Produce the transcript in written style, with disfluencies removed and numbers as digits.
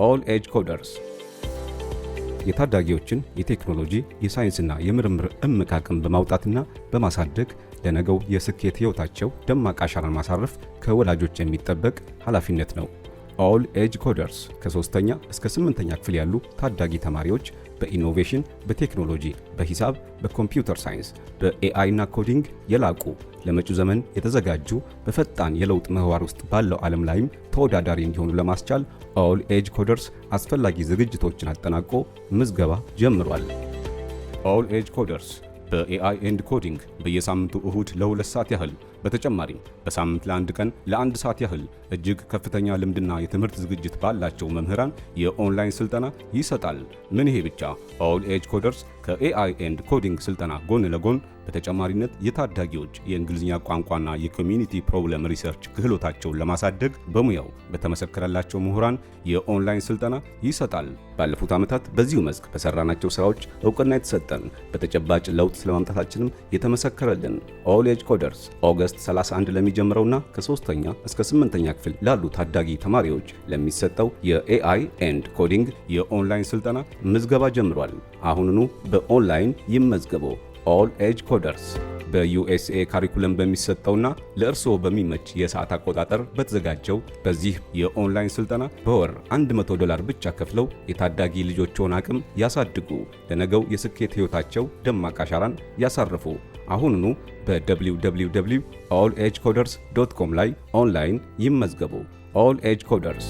All Age Coders የታዳጊዎችን የቴክኖሎጂ፣ የሳይንስና የምርምር እምቅ አቅም በማውጣትና በማሳደግ ለነገው የስኬት ሕይወታቸው ደማቅ አሻራን ማሳረፍ ከወላጆች የሚጠበቅ ኃላፊነት ነው። All Age Coders ከሶስተኛ እስከ ስምንተኛ ክፍል ያሉ ታዳጊ ተማሪዎች በ innovation፣ በቴክኖሎጂ፣ በሂሳብ፣ በ computer science፣ በ AI እና coding የላቁ፣ ለመጪው ዘመን የተዘጋጁ፣ በፈጣን የለውጥ ምህዋር ውስጥ ባለው ዓለም ላይም ተወዳዳሪ እንዲሆኑ ለማስቻል All Age Coders አስፈላጊ ዝግጅቶችን አጠናቆ ምዝገባ ጀምሯል። All Age Coders በ AI and coding በየሳምንቱ እሁድ ለ2 ሰዓት ያህል፣ በተጨማሪም በሳምንት ለአንድ ቀን ለ1 ሰዓት ያህል እጅግ ከፍተኛ ልምድና የትምህርት ዝግጅት ባላቸው መምህራን የኦንላይን ስልጠና ይሰጣል። ምን ይሄ ብቻ! All Age Coders ከ AI and coding ስልጠና ጎን ለጎን በተጨማሪነት የታዳጊዎች የእንግሊዝኛ ቋንቋና የ community problem research ክህሎታቸውን ለማሳደግ በሙያው በተመሰከረላቸው ምሁራን የኦንላይን ስልጠና ይሰጣል። ባለፉት ዓመታት በዚሁ መስክ በሰራናቸው ስራዎች እውቅና የተሰጠን፣ በተጨባጭ ለውጥ ስለማምጣታችንም የተመሰከረልን All Age Coders August 31 ለሚጀምረውና ከሶስተኛ እስከ ስምንተኛ ክፍል ላሉ ታዳጊ ተማሪዎች ለሚሰጠው የ AI and coding የ online ስልጠና ምዝገባ ጀምሯል። አሁኑኑ በኦንላይን ይመዝገቡ። All Age Coders በ USA curriculum በሚሰጠውና ለእርስዎ በሚመች የሰዓት አቆጣጠር በተዘጋጀው በዚህ የኦንላይን ስልጠና በወር 100 ዶላር ብቻ ከፍለው የታዳጊ ልጆችዎን አቅም ያሳድጉ፣ ለነገው የስኬት ሕይወታቸው ደማቅ አሻራን ያሳርፉ። አሁኑኑ በ www allagecoders.com ላይ ኦንላይን ይመዝገቡ። All Age Coders።